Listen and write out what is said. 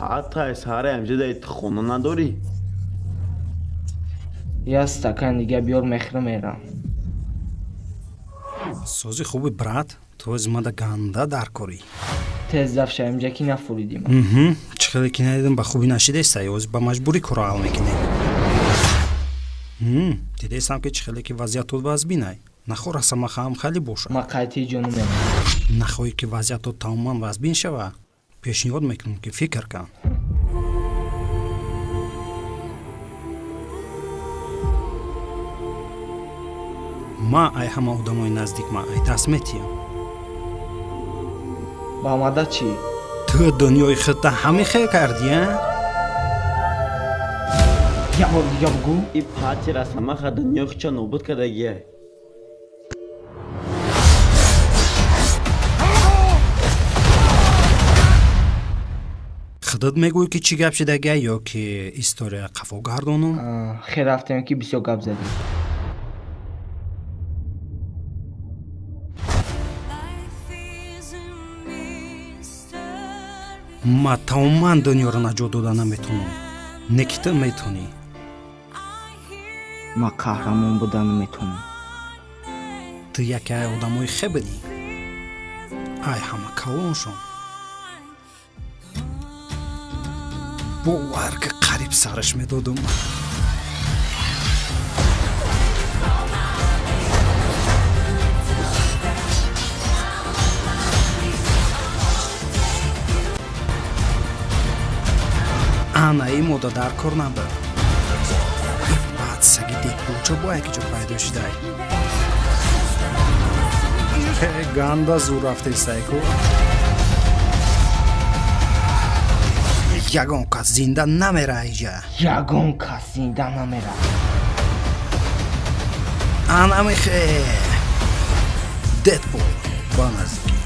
Патай саҳаре ҳамҷа дар хона надорӣ? Як стакан дига биёр, мехӯрам, мерам. Сози хуби, брат, ту ози мада ганда дар корӣ. Тез дафша имҷа, ки нафуридима. Чӣ хеле ки надидам, ба хубӣ нашидестай, ози ба маҷбурӣ корро ҳал мекунем. Дидесам, ки чӣ хеле ки вазъиятот вазбинай, нахоҳ расамахаам хеле бошад. Ма қайтии ҷону мерам. Нахоҳӣ, ки вазъиятот тамоман вазбин шава, пешниҳод мекунам, ки фикр кан. Ма ай ҳама одамои наздик ма ай даст метиҳам. Ба мада чӣ? Ту дунёи худта ҳамин хел кардӣ, а? Як бор дига бугӯ. И пати расамаха дунёи худша нобуд кардагиай. Худат мегӯӣ, ки чӣ гап шидагия, ё ки история қафо гардонум? Хел рафтем, ки бисёр гап задем. Ма тамоман дунёро наҷот дода наметавонам, не ки ту метавонӣ. Ма қаҳрамон будан наметавонам. Ту яке ай одамои хе будӣ, ай ҳама калоншон. Бовар, ки қариб сараш медодум. Ана ин мода дар кор набуд. И баъд саги Дедпулча бо яке ҷо пайдо шидай. Ганда зур рафтесайку, ягон кас зинда намера иҷа. Ягон кас зинда намера. Анамихе, Дедпул ба наздикӣ.